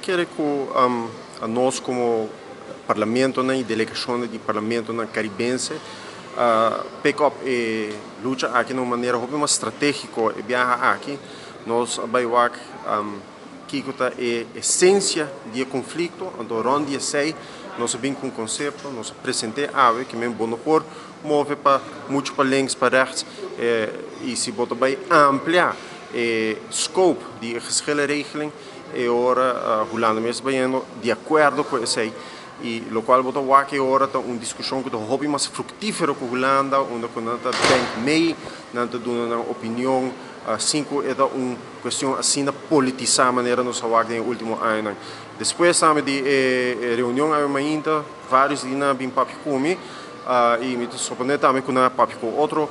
kere ku nos komo parlamentonan i delegashonnan di parlamentonan karibense pick up e lucha aki na un manera hopi mas stratégiko. E biaha aki nos a bai wak kiko ta e esensia di e konflikto, anto rònt di esei nos a bin ku un konsepto, nos a present'é awe ke men bo no por move pa muchu pa links pa rechts i si bo ta bai amplia e scope di e geschillenregeling e ora Hulanda mes ta bayendo di akuerdo ku esei i lokual bo ta wak e ora ta un diskushon ku ta hopi mas fruktífero ku Hulanda unda ku nan ta denk mee, nan ta duna nan opinion sin ku e ta un kuestion asina politisá manera nos a wak den e último añanan. Despues tambe di e reunion awe mainta vários di nan a bin papia ku mi i mi ta suponé tambe ku nan a papia ku otro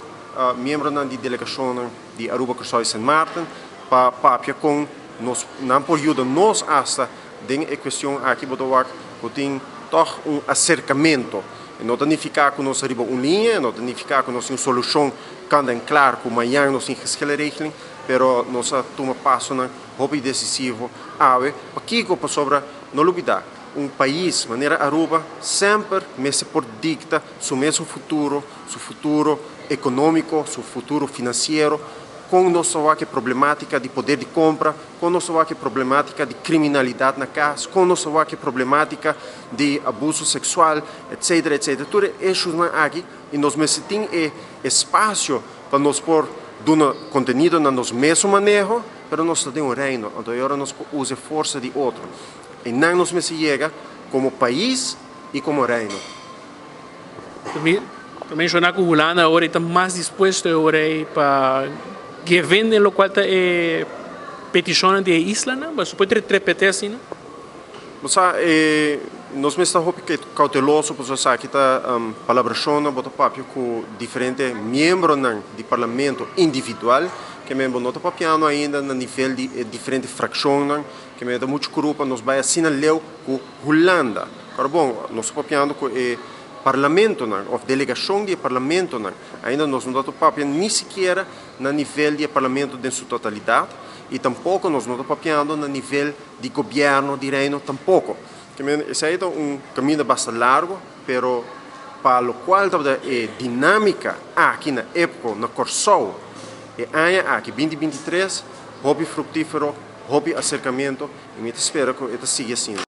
miembronan di delegashonnan di Aruba, Kòrsou i Sint Maarten pa papia kon nos nan por yuda nos asta den e kuestion aki. Bo ta wak ku tin tòg un aserkamentu. E no ta nifiká ku nos ta riba un liña, e no ta nifiká ku nos tin un solushon kant en klar ku mañan nos tin geschillenregeling, pero nos a tuma pasonan hopi desisivo awe. Pakiko? Pasobra no lubidá, un pais manera Aruba semper mester por dikta su mesun futuro, su futuro ekonómiko, su futuro finansiero, kon nos ta wak e problemátika di poder di kompra, kon nos ta wak e problemátika di kriminalidat na kas, kon nos ta wak e problemátika di abuso seksual, etsetera, etsetera. Tur e eshusnan aki i nos mester tin e espasio pa nos por duna kontenido na nos mesun maneho, pero nos ta den un reino, anto e ora nos por usa e forsa di otro. Einan nos mester yega komo pais i komo reino. Ta menshoná ku Hulanda awor ei ta mas dispuesto e ora ei pa geven den lokual ta e petishonnan di e islanan? Bo por repetí asina? Bo sa, e nos mester ta hopi kauteloso pasobra esaki ta palabrashonnan, bo ta papia ku diferente miembronan di parlamento individual, ke men bo no ta papiando ainda na nivel di e diferente frakshonnan, ke men ta muchu kuru pa nos bai asina leu ku Hulanda. Pero bon, nos ta papiando ku e parlamentonan òf delegashon di e parlamentonan. Ainda nos no ta papia ni sikiera na nivel di e parlamento den su totalidat i tampoko nos no ta papiando na nivel di gobièrnu di Reino tampoko. Esei ta un kaminda basta largu, pero pa lokual tabata e dinámika aki na EPCO na Kòrsou e aña aki, 2023, hopi fruktífero, hopi aserkamentu i mi ta spera ku e ta sigui asina.